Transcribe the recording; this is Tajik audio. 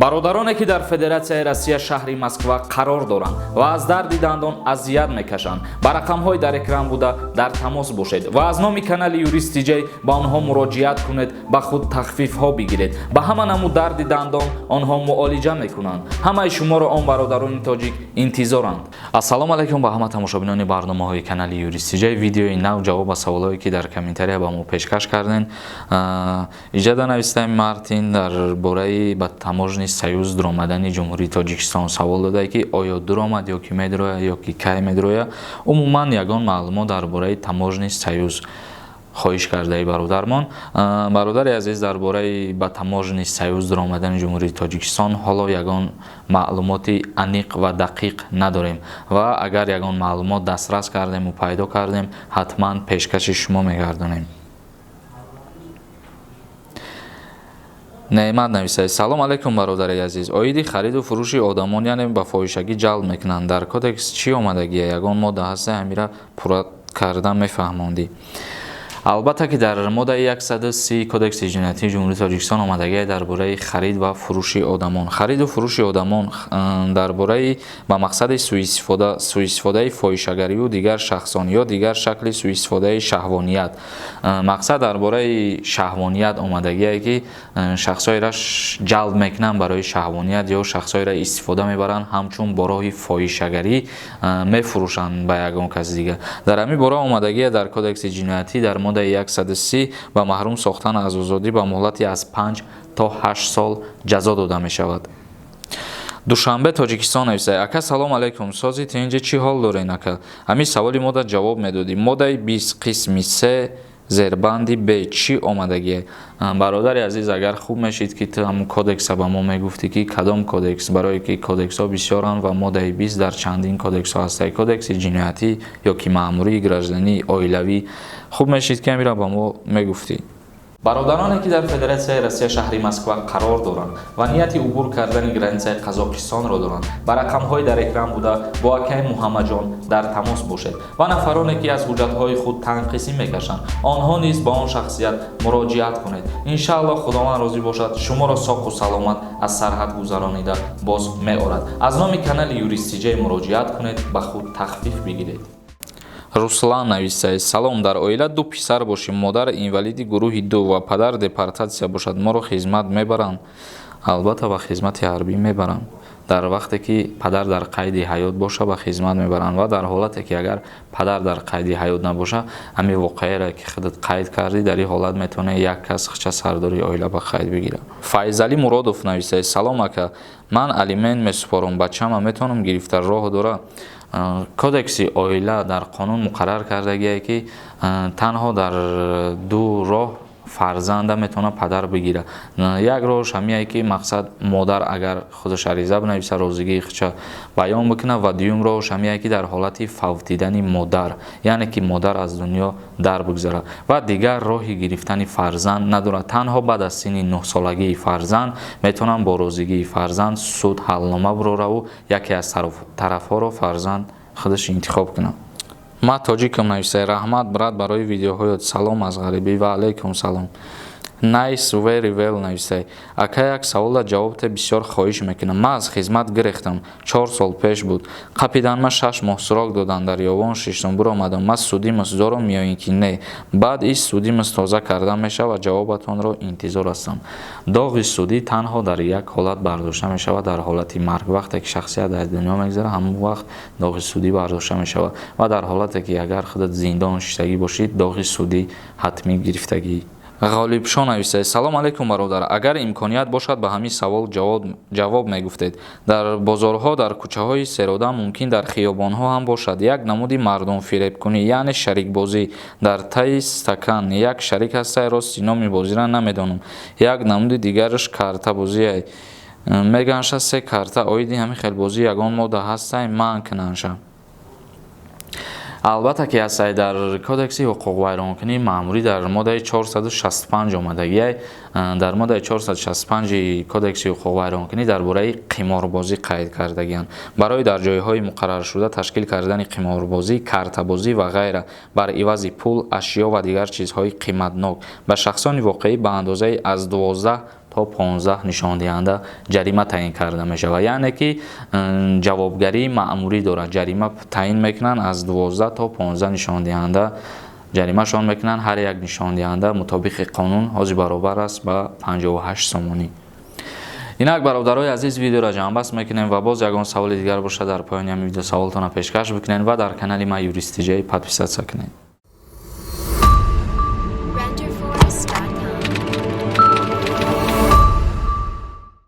Бародароне, ки дар Федератсияи Россия, шаҳри Москва қарор доранд ва аз дарди дандон азият мекашанд, ба рақамҳои дар экран буда дар тамос бошед ва аз номи канали Юрист Тиҷай ба онҳо муроҷиат кунед, ба худ тахфифҳо бигиред. Ба ҳама намуд дарди дандон онҳо муолиҷа мекунанд. Ҳамаи шуморо он бародарони тоҷик интизоранд. Ассалому алайкум ба ҳама тамошобинони барномаҳои канали Юрист Тиҷай. Видеои нав, ҷавоб ба саволҳое, ки дар комментария ба мо пешкаш кардем. Иҷада навистаем: Мартин дар бораи ба Таможенный союз дуромадани Ҷумҳурии Тоҷикистон савол додае, ки оё дуромад ё ки медурояд, ё ки кай медурояд. Умуман ягон маълумот дар бораи Таможенный союз хоҳиш кардаи бародармон. Бародари азиз, дар бораи ба Таможенный союз дуромадани Ҷумҳурии Тоҷикистон ҳоло ягон маълумоти аниқ ва дақиқ надорем ва агар ягон маълумот дастрас кардему пайдо кардем, ҳатман пешкаши шумо мегардонем. Неъмат нависад: «Салом алайкум, бародари азиз. Оиди хариду фурӯши одамон, яъне ба фоҳишагӣ ҷалб мекунанд, дар кодекс чӣ омадагия? Ягон модда ҳаста, ҳамира пурра карда мефаҳмондӣ?» Албатта, ки дар моддаи 130 Кодекси ҷиноятии Ҷумҳурии Тоҷикистон омадагия дар бораи харид ва фурӯши одамон. Хариду фурӯши одамон дар бораи ба мақсади суистифодаи фоҳишагарию дигар шахсон ё дигар шакли суистифодаи шаҳвоният. Мақсад дар бораи шаҳвоният омадагие, ки шахсҳоеро ҷалб мекунанд барои шаҳвоният ё шахсҳоеро истифода мебаранд, ҳамчун бо роҳи фоҳишагарӣ мефурӯшанд ба ягон каси дигар. Дар ҳамин бора омадагие дар Кодекси ҷиноятӣ дар моддаи 130 ба маҳрум сохтан аз озодӣ ба муҳлати аз 5 то 8 сол ҷазо дода мешавад. Душанбе, Тоҷикистон нависад: «Ака, салом алайкум, сози тинҷи, чӣ ҳол дорен, ака? Ҳамин саволи мода ҷавоб медодӣ. Моддаи 20 қисми 3 зербанди б чӣ омадагие?» Бародари азиз, агар хуб мешид, ки ту ҳамун кодекса ба мо мегуфтӣ, ки кадом кодекс, барое ки кодексҳо бисёранд ва моддаи 20 дар чандин кодексҳо ҳастад: кодекси ҷиноятӣ ё ки маъмурии, гражданӣ, оилавӣ. Хуб мешид, ки ҳамира ба мо мегуфтӣ. Бародароне, ки дар Федератсияи Россия, шаҳри Москва қарор доранд ва нияти убур кардани границаи Қазоқистонро доранд, ба рақамҳои дар экран буда бо акаи Муҳаммаджон дар тамос бошед ва нафароне, ки аз ҳуҷҷатҳои худ танқисӣ мекашанд, онҳо низ ба он шахсият муроҷиат кунед. Иншааллоҳ, Худованд розӣ бошад, шуморо соқу саломат аз сарҳад гузаронида боз меорад. Аз номи канали Юрист Тиҷай муроҷиат кунед, ба худ тахфиф бигиред. Руслан нависад: «Салом, дар оила ду писар бошем, модар инвалиди гурӯҳи ду ва падар депортатсия бошад, моро хизмат мебаранд?» Албатта, ба хизмати ҳарбӣ мебаранд. Дар вақте ки падар дар қайди ҳаёт боша, ба хизмат мебаранд ва дар ҳолате ки агар падар дар қайди ҳаёт набоша, ҳамин воқеаеро, ки худат қайд кардӣ, дар ин ҳолат метавонад як кас хича сардори оила ба қайд бигирад. Файзалӣ Муродов нависад: «Салом, ака, ман алимент месупорам, бачама метавонам гирифта, роҳ дора?» Кодекси оила дар қонун муқаррар кардагие, ки танҳо дар ду роҳ фарзанда метавонад падар бигирад. Як роҳш ҳамие, ки мақсад модар агар худаш ариза бинависа, розигии худша баён бикунад, ва дуюм роҳш ҳамие, ки дар ҳолати фавтидани модар, яъне ки модар аз дунё дар бигзарад, ва дигар роҳи гирифтани фарзанд надорад. Танҳо баъд аз синни 9-солагии фарзанд метавонанд бо розигии фарзанд суд ҳалнома бирораву яке аз тарафҳоро фарзанд худаш интихоб кунад. Ман тоҷикам нависай: «Раҳмат, брат, барои видеоҳоят. Салом аз ғарибӣ.» Ва алайкум салом. Nice very well нависай: «Ака, як савола ҷавобте бисёр хоҳиш мекунам. Ман аз хизмат гирехтам, 4 сол пеш буд. Қапидан ма, 6 моҳ срок доданд, дар ёвон шиштум, биромадам. Ман судимость дорам ё ин ки не? Баъд ис судимость тоза карда мешавад? Ҷавобатонро интизор ҳастам.» Доғи судӣ танҳо дар як ҳолат бардошта мешавад, дар ҳолати марг. Вақте ки шахсият аз дунё мегзарад, ҳамон вақт доғи судӣ бардошта мешавад ва дар ҳолате ки агар худат зиндон шиштагӣ бошӣ, доғи судӣ ҳатмӣ гирифтагӣ. Ғолибшо нависад: «Салом алайкум, бародар. Агар имконият бошад, ба ҳамин савол ҷавоб мегуфтед. Дар бозорҳо, дар кӯчаҳои серодам, мумкин дар хиёбонҳо ҳам бошад, як намуди мардумфиребкунӣ, яъне шарикбозӣ. Дар таи стакан як шарик ҳастай. Рости, номи бозиро намедонам. Як намуди дигараш картабозие, меганша се карта. Оиди ҳамин хел бозӣ ягон модда ҳастай, манъ кунанша?» Албатта ки ҳастай. Дар Кодекси ҳуқуқвайронкунии маъмурӣ дар моддаи 465 омадагиай. Дар моддаи 465 Кодекси ҳуқуқвайронкунӣ дар бораи қиморбозӣ қайд кардагианд. Барои дар ҷойҳои муқарраршуда ташкил кардани қиморбозӣ, картабозӣ ва ғайра бар ивази пул, ашё ва дигар чизҳои қиматнок ба шахсони воқеӣ ба андозаи аз 12 то 15 нишондиҳанда ҷарима таъин карда мешавад. Яъне ки ҷавобгарии маъмурӣ дорад. Ҷарима таъин мекунанд, аз 12 то 15 нишондиҳанда ҷаримашон мекунанд. Ҳар як нишондиҳанда мутобиқи қонун ҳозир баробар аст ба 58 сомонӣ. Инак, бародарои азиз, видеоро ҷамъбаст мекунем ва боз ягон саволи дигар бошад, дар поёни ҳамин видео саволтонро пешкаш бикунед ва дар канали ма Юрист ТЖ подписаться кунед.